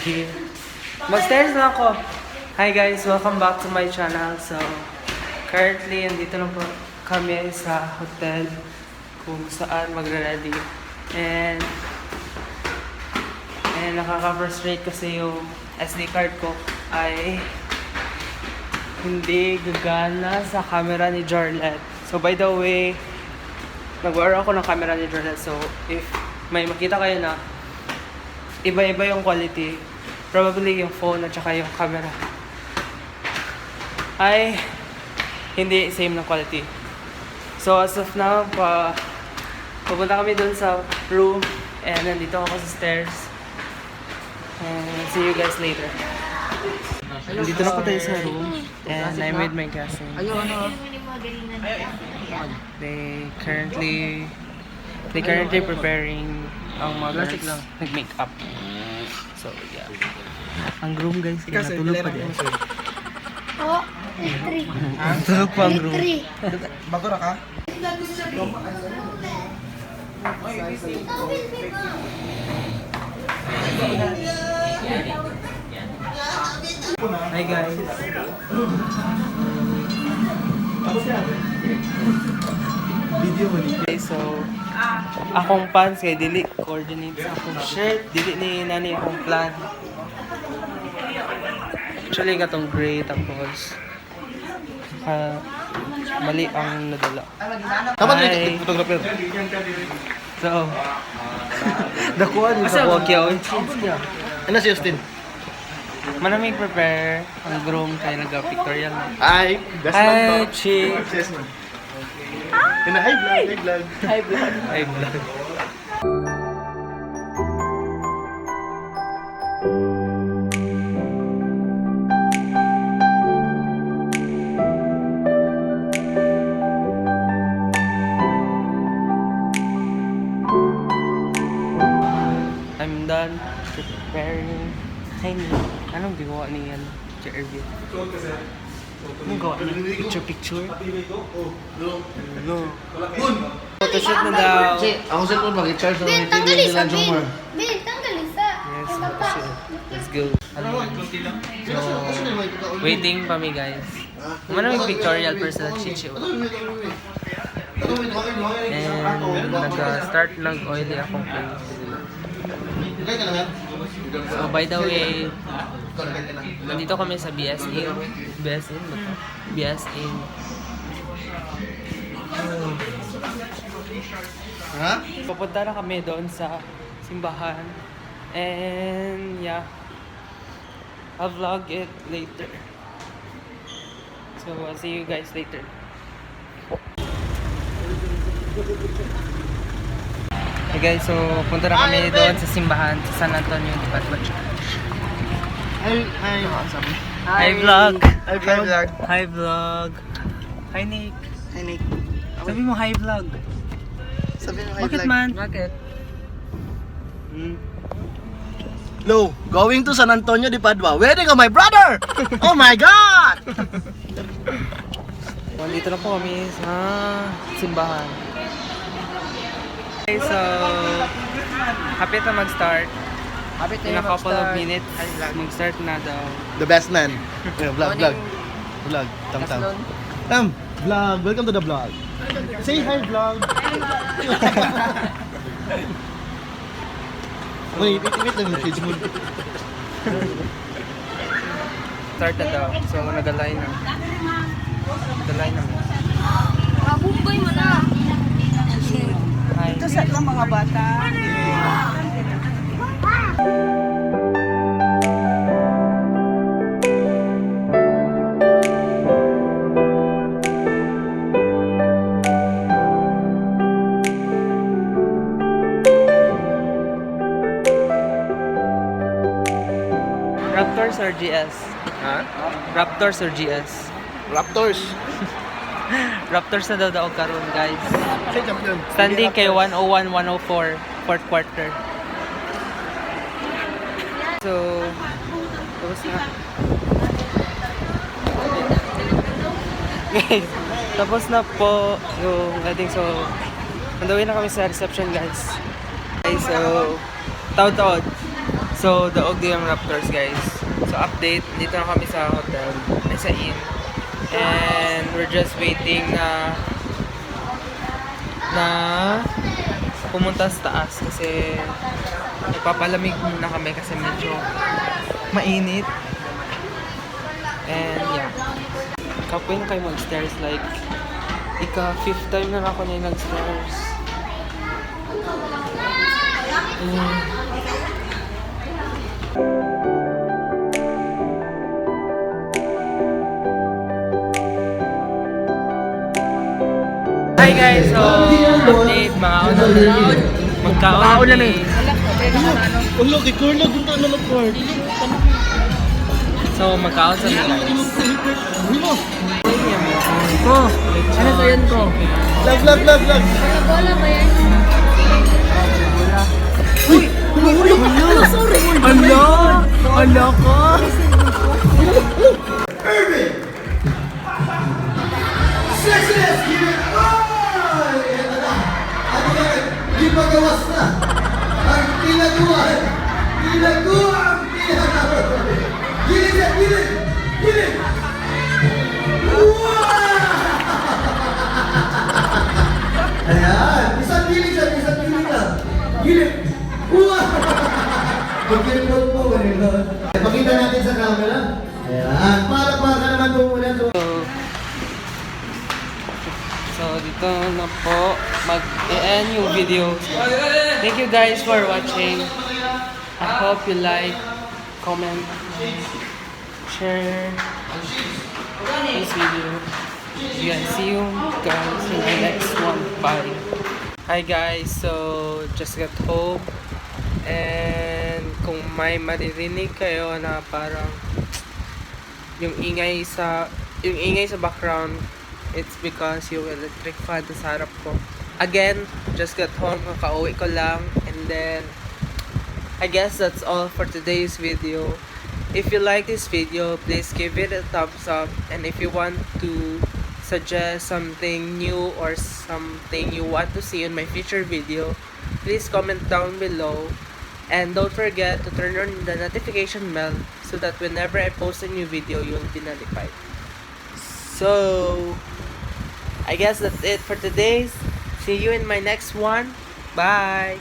Here. Mag-stairs na ako. Hi guys, welcome back to my channel. So, currently, andito lang po kami sa hotel kung saan magre-ready. And nakaka-frustrate kasi yung SD card ko ay hindi gagana sa camera ni Jarlet. So, by the way, nag-borrow ako ng camera ni Jarlet. So, if may makita kayo na iba-iba yung quality, probably yung phone at saka yung camera ay hindi same na quality. So, as of now, papunta kami dun sa room and nandito ako sa stairs. And see you guys later. Nandito na po tayo sa room and I'm with my cousin. They currently preparing ang mga girls nag-makeup. So, yeah. Ang room, guys, kaya natulog pa din. Oh, 3. Natulog pa ang room. 3. Bago ra ka? Hi guys. Video mo ni. Okay, so akong pants kay dili coordinate sa akong shirt, dili ni nani akong plan. Actually katong gray tapos mali ang nadala. Dapat Hi. rin photographer. So, dakuan ni sa kuha. Ano si Justin? Manamig prepare ang groom kay naga-pictorial na. Hi. Best man Hi, to. Chi. Best man. Hi, vlog, hi vlog. Hi, vlog. Hi, vlog. I'm done preparing. Hi, ni. Anong ginawa ni yan? Sir Irvin? Anong gawa niya? Picture, picture? No. Photoshoot na daw. Ako cellphone mag-charge na Ben, tanggal isa, Ben. Ben, tanggal isa. Yes, Ay, papa. photoshoot. Let's go. So, waiting pa mi, guys. Kumano may pictorial person chichi. And nag-start nag-oily akong face. So, by the way, nandito kami sa BS Inn. BS Inn ba to? BS Inn. Ha? Pupunta na kami doon sa simbahan. And yeah, I'll vlog it later. So, I'll see you guys later. Hey guys, so punta na kami doon sa simbahan sa San Antonio de Padua Church. Hi, hi. Hi vlog! Hi vlog. Hi vlog! Hi Nick! Hi Nick. Sabi mo hi vlog! Sabi mo hi Bakit vlog. man? Bakit? Hello, going to San Antonio de Padua. Wedding of my brother! Oh my God! Nandito na po kami sa simbahan. Okay, so happy na mag-start. Happy In a couple of minutes, mag-start na daw. The best man. Yeah, vlog, vlog. Vlog. Tam tam. Tam. Vlog. Welcome to the vlog. Say hi, vlog. Wait, wait, wait lang yung shades mo. Start na daw. So, nag-align na. Nag-align na. Mabumboy mo na. Hi. Ito sa lang mga bata. Raptors or GS? Ha? Raptors or GS? Raptors. Raptors na daw daw karon, guys. Say champion. Standing kay 101-104, fourth quarter. So, tapos na. Guys, tapos na po yung wedding. So, nandawin na kami sa reception, guys. Okay, so, taod-taod. So, daog di ang Raptors, guys. So, update. Dito na kami sa hotel. Ay, sa inn. And we're just waiting na pumunta sa taas kasi nagpapalamig muna kami kasi medyo mainit. And yeah. Kapoy na kayo mag-stairs, like ika fifth time na ako na yung nag-stairs. Ayun. Hi guys! So, update, mga una na. Magkaon na eh. Ulo, kay Carla, gunta na lang card. So, magkaon sa mga guys. Uy mo. Ko! Ano sa'yo ko? Vlog, vlog, vlog, vlog. Bola ba yan? Uy! Ulo, ulo, sorry. Ala! Ala ka! Irving! Success! Give it! Ay! Ito na. Ano ba? Di pagawas na. Ang tinaguan. Tinaguan! Tinaguan! Gilid siya! Gilid! Gilid! Wow! Ayan! Isang gilid siya! Isang gilid na. Gilid! Wow! Pag-report mo, ano? Pakita natin sa camera. Ayan. Palakpakan naman po muna. So, dito na po mag-end yung video. Thank you guys for watching. I hope you like, comment, share this video. Yeah, see you guys in the next one. Bye. Hi guys, so just got home and kung may maririnig kayo na parang yung ingay sa background, it's because yung electric fan sa harap ko. Again, just got home, kakauwi ko lang, and then I guess that's all for today's video. If you like this video, please give it a thumbs up, and if you want to suggest something new or something you want to see in my future video, please comment down below, and don't forget to turn on the notification bell so that whenever I post a new video, you'll be notified. So I guess that's it for today's. See you in my next one. Bye.